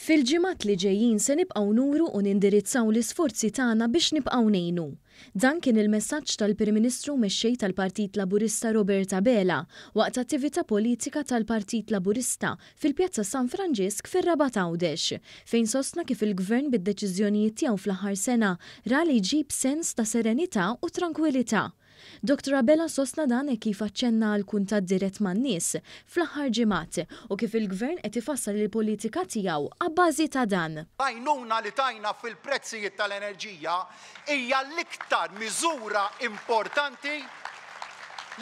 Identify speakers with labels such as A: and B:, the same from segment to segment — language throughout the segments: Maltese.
A: Fil-ġimgħat li ġejjin se nibqgħu nuru u nindirizzaw l-isforzi tagħna biex nibqgħu ngħinu. Dan kien il-messaġġ tal-Prim Ministru u Mexxej tal-Partit Laburista Robert Abela waqt attività politika tal-Partit Laburista fil-Pjazza San Franġisk fir-Rabat Għawdex fejn sostna kif il-Gvern bid-deċiżjonijiet tiegħu fl-aħħar sena ra li jġib sens ta' serenità u trankwilità. Dottor Abela sostna dan hekk kif aċċenna għal kuntatt dirett man-nies fl-aħħar ġimgħat u kif il-Gvern qed ifassal il-politika tiegħu abbażi ta' dan.
B: L-għajnuna li tajna fil-prezzijiet tal-enerġija hija l-iktar miżura importanti,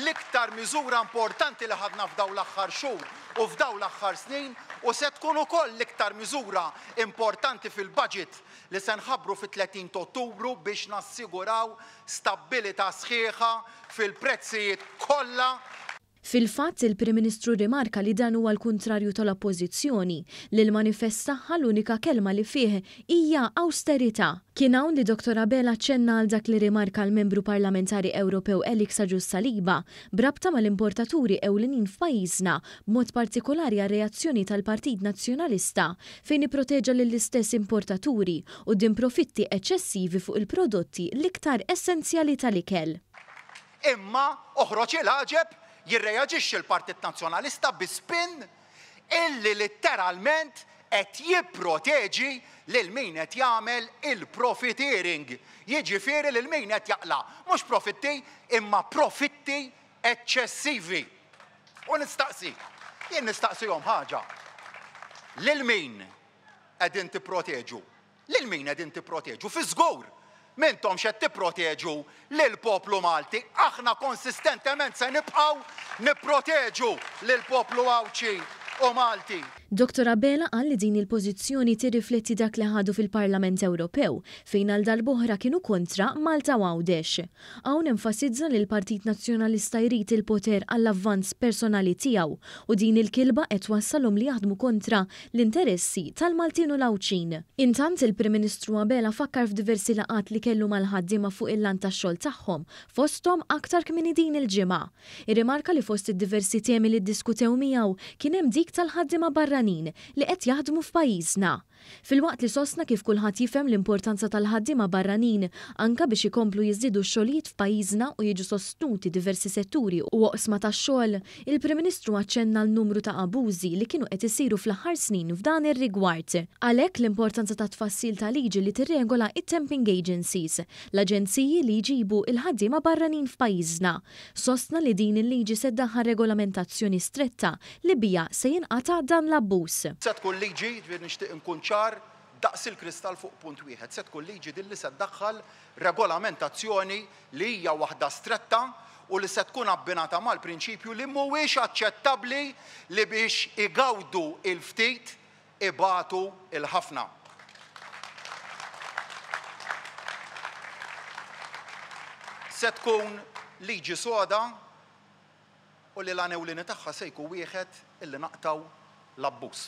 B: l-iktar miżura importanti li ħadna f'dawn l-aħħar xhur u f'dawn l-aħħar snin u se tkun ukoll l-iktar miżura importanti fil-budget li se nħabbru fit-30 t'Ottubru biex nassiguraw stabbilità sħiħa fil-prezzijiet kollha.
A: Fil-fatt, il-Prim Ministru rrimarka li dan huwa l-kuntrarju tal-Oppożizzjoni, li l-manifest tagħha l-unika kelma li fih hija awsterità. Kien hawn li Dottor Abela aċċenna għal dak li rrimarka l-Membru Parlamentari Ewropew Alex Agius Saliba b'rabta mal-importaturi ewlenin f'pajjiżna, b'mod partikolari għar-reazzjoni tal-Partit Nazzjonalista fejn ipproteġa lill-istess importaturi quddiem profitti eċċessivi fuq il-prodotti l-iktar essenzjali tal-ikel.
B: Imma oħroġ il-għaġeb, jirreaġixxi l-Partit Nazzjonalista bi spin illi litteralment qed jipproteġi lil min qed jagħmel il-profiteering, jiġifieri lil min qed jaqla' mhux profitti imma profitti eċċessivi. U nistaqsi, jien nistaqsihom ħaġa, lil min qegħdin tipproteġu? Lil min qegħdin tipproteġu? Fiż-żgur m'intomx qed tipproteġu lill-poplu Malti. Aħna konsistentement se nibqgħu nipproteġu lill-poplu Għawdxi u Malti.
A: Dottor Abela qal li din il-pożizzjoni tirrifletti dak li ħadu fil-Parlament Ewropew fejn għal darb'oħra kienu kontra Malta u Għawdex. Hawn enfasizza li l-Partit Nazzjonalista jrid il-poter għall-avvanz personali tiegħu u din il-kilba qed twassalhom li jaħdmu kontra l-interessi tal-Maltin u l-Għawdxin. Intant, il-Prim Ministru Abela fakkar f'diversi laqgħat li kellu mal-ħaddiema fuq il-lant tax-xogħol tagħhom, fosthom aktar kmieni din il-ġimgħa. Irrimarka li fost id-diversi temi li ddiskutew miegħu kien hemm dik tal-ħaddiema barranin li qed jaħdmu f'pajjiżna. Filwaqt li sostna kif kulħadd jifhem l-importanza tal-ħaddiema barranin anke biex ikomplu jiżdiedu x-xogħlijiet f'pajjiżna u jiġu sostnuti diversi setturi u oqsma tax-xogħol, il-Prim Ministru aċċenna għal numru ta' abużi li kienu qed isiru fl-aħħar snin f'dan ir-rigward. Għalhekk l-importanza tat-tfassil ta' liġi li tirregola t-temping agencies, l-aġenziji li jġibu l-ħaddiema barranin f'pajjiżna. Sostna li din il-liġi se ddaħħal regolamentazzjoni stretta li biha se jinqata' dan l-abbuż.
B: Se tkun liġi, jiġifieri nixtieq inkun ċar daqs il-kristall fuq punt wieħed, se tkun liġi din li se ddaħħal regolamentazzjoni li hija waħda stretta u li se tkun abbinata mal-prinċipju li mhuwiex aċċettabbli li biex igawdu l-ftit ibatu l-ħafna. Se tkun liġi soda u li l-għan ewlieni tagħha se jkun wieħed illi naqtgħu l-abbuż.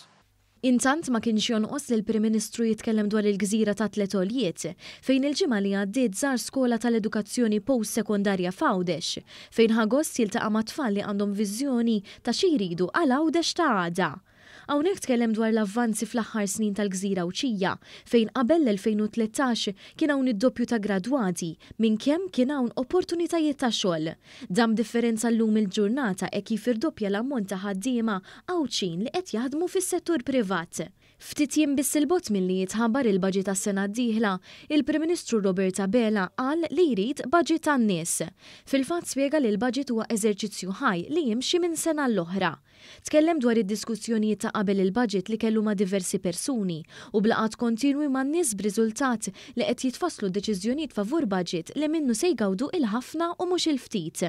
A: Intant ma kienx jonqos li l-Prim Ministru jitkellem dwar il-gżira ta' Tliet Għoljiet, fejn il-ġimgħa li għaddiet żar skola tal-edukazzjoni post-sekondarja f'Għawdex, fejn ħa gost jiltaqa' ma' tfal li għandhom viżjoni ta' xi jridu għal Għawdex ta' għada. Hawnhekk tkellem dwar l-avvanzi fl-aħħar snin tal-gżira Għawdxija, fejn qabel l-2013 kien hawn id-doppju ta' gradwati minn kemm kien hawn opportunitajiet ta' xogħol. Dan b'differenza llum il-ġurnata hekk kif irdoppja l-ammont ta' ħaddiema Għawdxin li qed jaħdmu fis-settur privat. Ftit jiem biss 'il bogħod milli jitħabbar il-baġit għas-sena d-dieħla, il-Prim Ministru Robert Abela qal li jrid baġit għan-nies. Fil-fatt spjega li l-baġit huwa eżerċizzju ħaj li jimxi minn sena għall-oħra. Tkellem dwar id-diskussjonijiet ta' qabel il-budget li kellu ma' diversi persuni u b'laqgħat kontinwi man-nies b'riżultat li qed jitfasslu deċiżjonijiet favur budget li minnu se jgawdu il-ħafna u mhux il-ftit.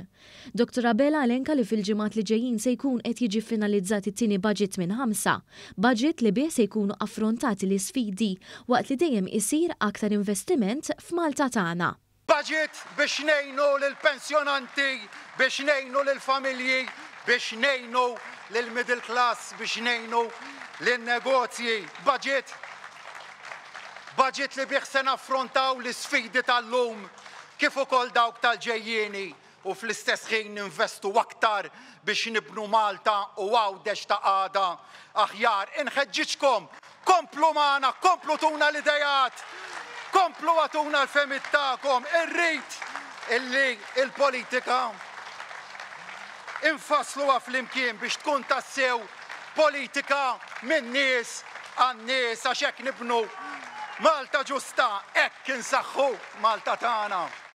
A: Dottor Abela elenka li fil-ġimgħat li ġejjin se jkun qed jiġi ffinalizzat it-tieni budget minn ħamsa, budget li bih se jkunu affrontati l-isfidi waqt li dejjem isir aktar investiment f'Malta tagħna.
B: Budget biex ngħinu lill-pensjonanti, biex ngħinu lill-familji, biex ngħinu lill-middle class, biex ngħinu lin-negozji. Budget Budget li bih se naffrontaw l-isfidi tal-lum kif ukoll dawk tal-ġejjieni u fl-istess ħin ninvestu aktar biex nibnu Malta u Għawdex ta' għada aħjar. Inħeġġiġkom Komplu magħna, komplu tuna l-ideat, komplu agħtuna l-fehmiet tagħkom. Irrid illi l-politika infassluha flimkien biex tkun tassew politika min-nies għan-nies għax hekk nibnu Malta ġusta, hekk insaħħu Malta tagħna.